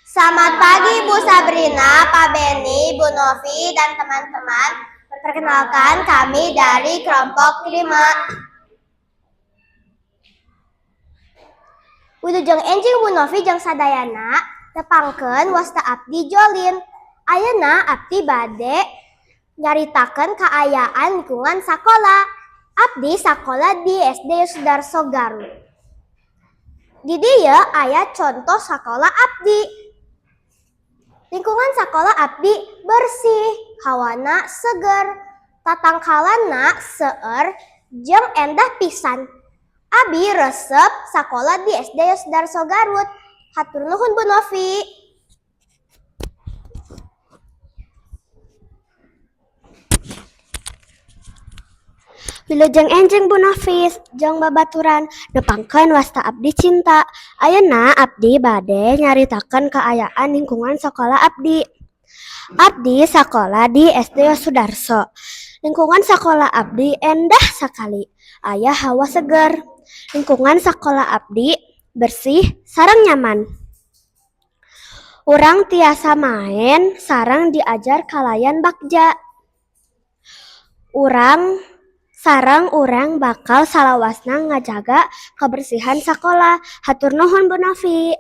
Selamat pagi, Bu Sabrina, Pak Beni, Bu Novi, dan teman-teman. Perkenalkan, kami dari kelompok 5. Wilujeng enjing, Bu Novi jeung sadayana, tepangkeun, wasta abdi Jolin. Ayeuna abdi bade nyaritakeun kaayaan lingkungan sakola. Abdi sakola di SD Sudarso Garut. Di dieu aya contoh sakola abdi. Lingkungan sakola abdi bersih, hawana seger, tatangkalanna seueur jeung endah pisan. Abi resep sakola di SD Sudarso Garut. Hatur nuhun, Bu Novi. Wilujeng enjing, Bu Novi jeung babaturan, nepangkeun, wasta abdi Cinta. Ayeuna abdi bade nyaritakeun kaayaan lingkungan sakola abdi. Abdi sakola di SD Sudarso. Lingkungan sakola abdi endah sakali. Aya hawa seger. Lingkungan sakola abdi bersih sareng nyaman. Urang tiasa maen sareng diajar kalayan bagja. Urang sareng urang bakal salawasna ngajaga kabersihan sakola. Hatur nuhun, Bu Novi.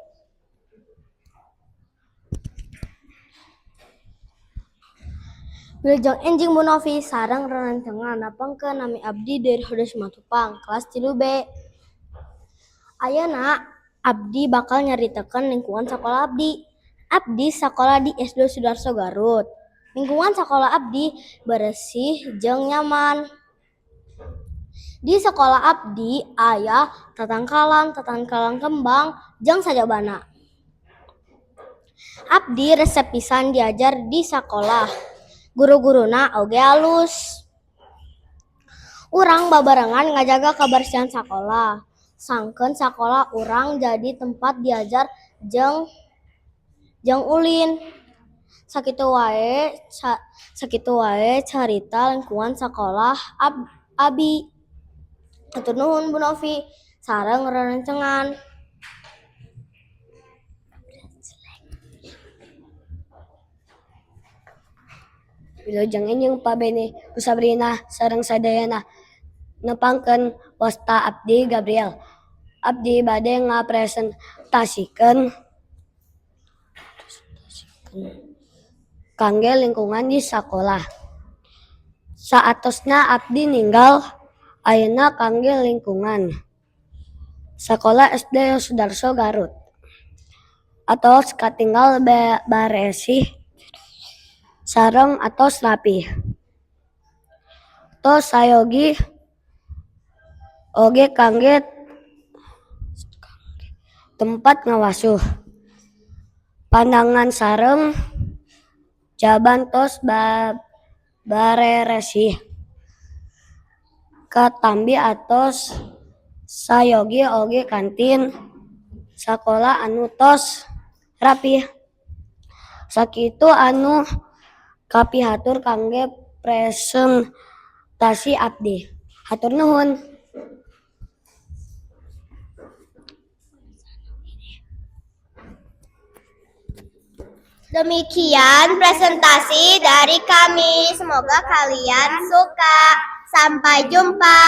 Wilujeng enjing, Bu Novi sareng rerencangan, nepangkeun, nami abdi Dery Huda Simatupang, kelas 3B. Ayeuna abdi bakal nyaritakeun lingkungan sakola abdi. Abdi sakola di SD Sudarso Garut. Lingkungan sakola abdi beresih jeung nyaman. Di sakola abdi aya tatangkalan, tatangkalan kembang jeung sajabana. Abdi resep pisan diajar di sakolah. Guru-guruna oge alus. Urang babarengan ngajaga kabersihan sakolah. Sangkeun sakola urang jadi tempat diajar jeung ulin. Sakitu wae carita lingkungan sakolah abi. Hatur nuhun, Bu Novi sareng rerencangan. Wilujeng enjing, Pak Beni, Bu Sabrina sareng sadayana. Nepangkeun, wasta abdi Gabriel. Abdi bade ngapresentasikeun kangge lingkungan di sakolah. Saatosna abdi ninggal ayeuna kangge lingkungan sakola SD Sudarso Garut. Atos katinggal baresih sareng atos rapih. Tos sayogi oge kangge tempat ngawasuh. Pandangan sareng jamban tos bareresih. Katambi atos sayogi oge kantin sakola anu tos rapih. Sakitu anu kapihatur kangge presentasi abdi. Hatur nuhun. Demikian presentasi dari kami. Semoga kalian suka. Sampai jumpa.